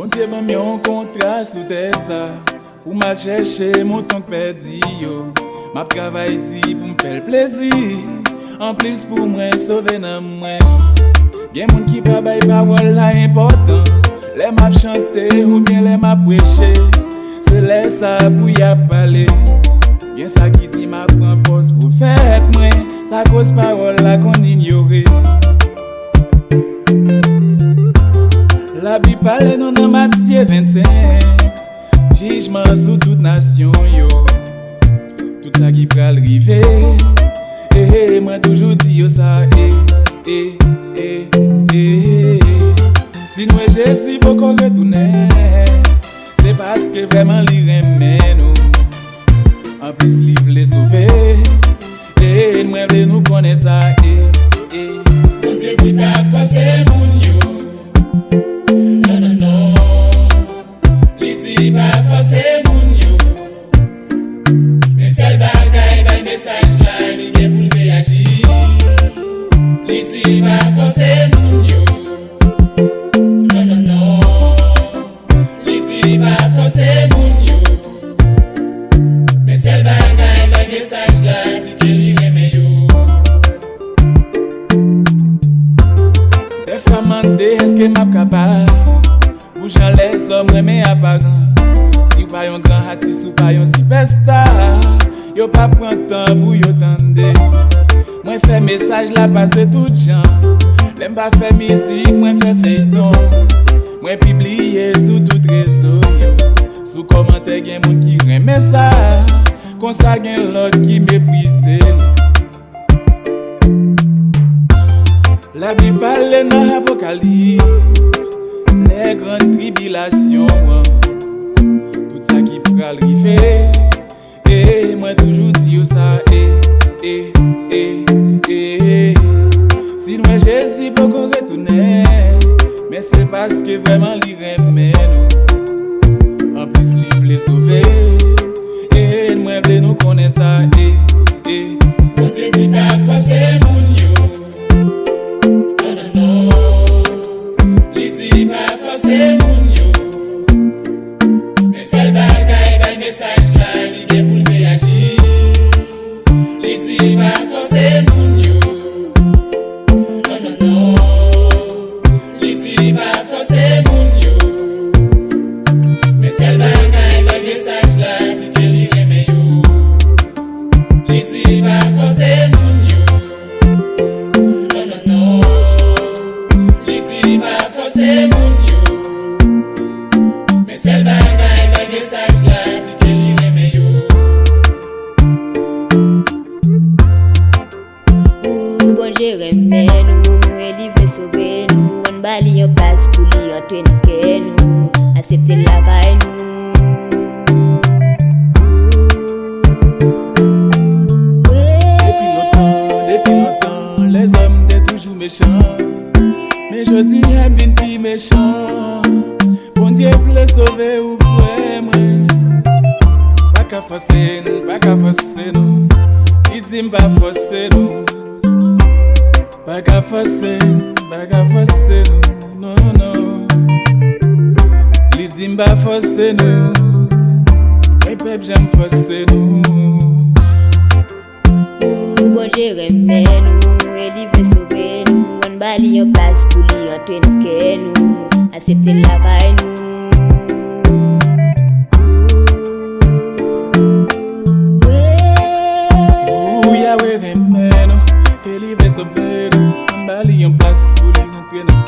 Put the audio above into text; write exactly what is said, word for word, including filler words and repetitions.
Bondye ban m yon kontra sou tè sa, pou m al chèche mouton k pèdi yo. M ap travay di pou m fè l plezi, anplis pou mwen sove nanm mwen. Gen moun ki pa bay pawòl la enpòtans, lè m ap chante oubyen lè m ap preche, se lè sa pou y ap pale. Gen sa ki di m ap pran pòz pwofèt mwen, sa koz pawòl la konn inyore. Labib pale nou nan Matye vennsenk, jijman sou tout nasyon yo, tout sa ki pral rive. E, e, mwen toujou di yo sa, e, e, e, e, e. Si n wè Jezi poko retounen, se paske vrèman li renmen nou. Anplis, li vle sove. E, mwen vle nou konnen sa, e, e. Bondye di pa fòse moun yo. Non, non, non. Li di pa fòse moun yo. Men sèl bagay, bay mesaj la, li gen pou l reyaji. Li di pa fòse moun yo. Non, non, non. Li di pa fòse moun yo. Men sèl bagay, bay mesaj la, di ke li renmen yo. Dèfwa m mande, èske m ap kapab? Pou jan lèzòm renmen aparan. Si w pa yon gran atis, ou pa yon sipèsta, yo pa pran tan pou yo tande. Mwen fè mesaj la pase tout jan. Lè m pa fè mizik, mwen fè feyton. Mwen pibliye sou tout rezo yo. Sou kòmantè gen moun ki renmen sa. Konsa gen lòt ki meprize li. Labib pale nan Apokalips, lè gran tribilasyon an, tout sa ki pral rive. E mwen toujou di yo sa, e, e, e, e, e. Si n wè Jezi poko retounen, men se paske vrèman li renmen nou. Anplis, li vle sove. E mwen vle nou konnen sa, e, e. Bondye di pa fòse moun yo. Non, non, non. Li di pa fòse moun yo. Men sèl bagay, bay mesaj la, li gen pou l reyaji. Li di pa fòse moun yo. Non, non, non. Li di pa fòse moun yo. Men sèl bagay, bay mesaj la, di ke li renmen yo. Li di pa fòse moun yo. Non, non, non. Li di pa fòse moun yo. Men sèl bagay, bay mesaj la, di ke li renmen yo. Ou Bondye renmen nou, e li vle sove nou. Ann ba li yon plas pou li antre nan kè nou, aksepte l lakay nou. Depi lontan, depi lontan, lèzòm te toujou mechan. Men jodi a n vin pi mechan. Bondye vle sove ou, frè mwen. Pa ka fòse n, pa ka fòse nou. Li di m pa fòse nou. Pa ka fòse n, pa ka fòse nou. Non, non. Li di m pa fòse nou. Men pèp janm fòse nou. Ou Bondye renmen nou, e li vle sove nou. Ann ba li yon plas pou li antre nan kè nou, aksepte l lakay nou. Ou Yawe renmen nou, e li vle sove nou. Ann ba li yon plas pou li antre nan